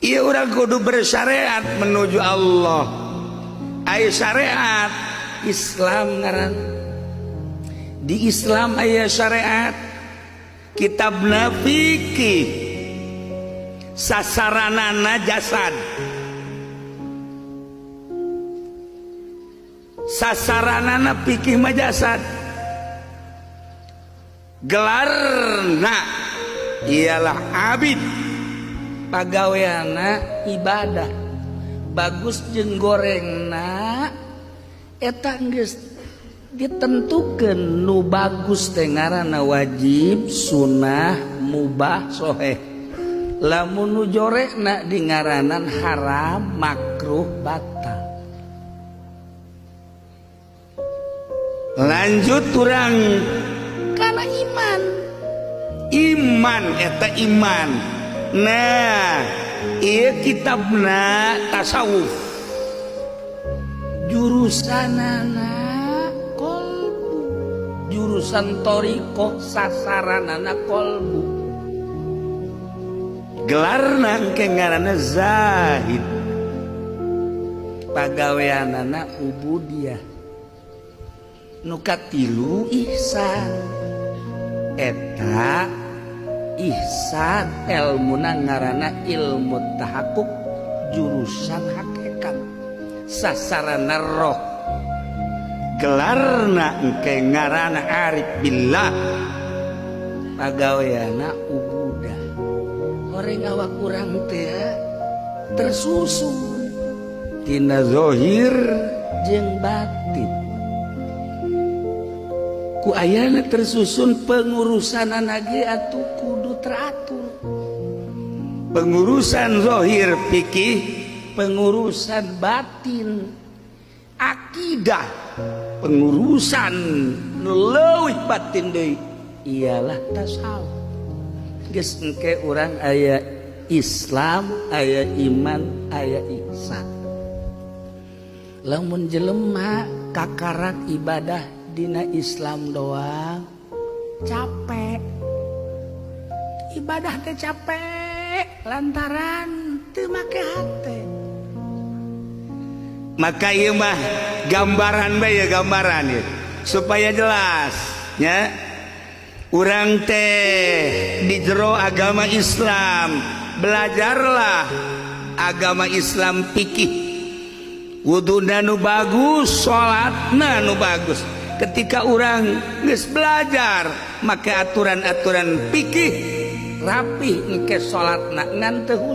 Iya, urang kudu bersyariat menuju Allah. Aya syariat Islam ngaran. Di Islam aya syariat, kitabna fikih, sasaranana jasad, sasaranana fikih mah jasad. Gelarna ialah abid, pagaweana ibadah. Bagus jeung gorengna eta geus ditentukeun. Nu bagus teh ngaranna wajib, sunah, mubah, soheh. Lamun nu jorekna di ngaranan haram, makruh, batal. Lanjut urang kana iman. Iman eta iman. Nah, ieu kitabna tasawuf, jurusanana kolbu, jurusan thoriqoh, sasaranana kolbu. Gelarna engke ngaranna zahid, pagaweanana ubudiyah. Nu katilu ihsan. Eta ihsan ilmuna ngaranna ilmu tahakkuk, jurusan hakikat, sasarana roh. Gelarna engke ngaranna arif billah, pagaweana ubudah. Orang awak urang teh tersusun tina zohir jeung batin. Ku ayana tersusun, pengurusan ge atuh kudu teratur. Pengurusan zohir fikih, pengurusan batin akidah, pengurusan nu leuwih batin deui ialah tasawuf. Geus, engke urang aya Islam, aya iman, aya ihsan. Lamun jelema kakarak ibadah dina Islam doang, capek. Ibadah teh capek lantaran teu make hate. Maka ieu mah gambaran bae ya, gambaran ya, supaya jelas nya. Urang teh di jero agama Islam, belajarlah agama Islam, fikih, wuduna nu bagus, salatna nu bagus. Ketika urang geus belajar make aturan-aturan fikih, rapih engke salatna ngan teu.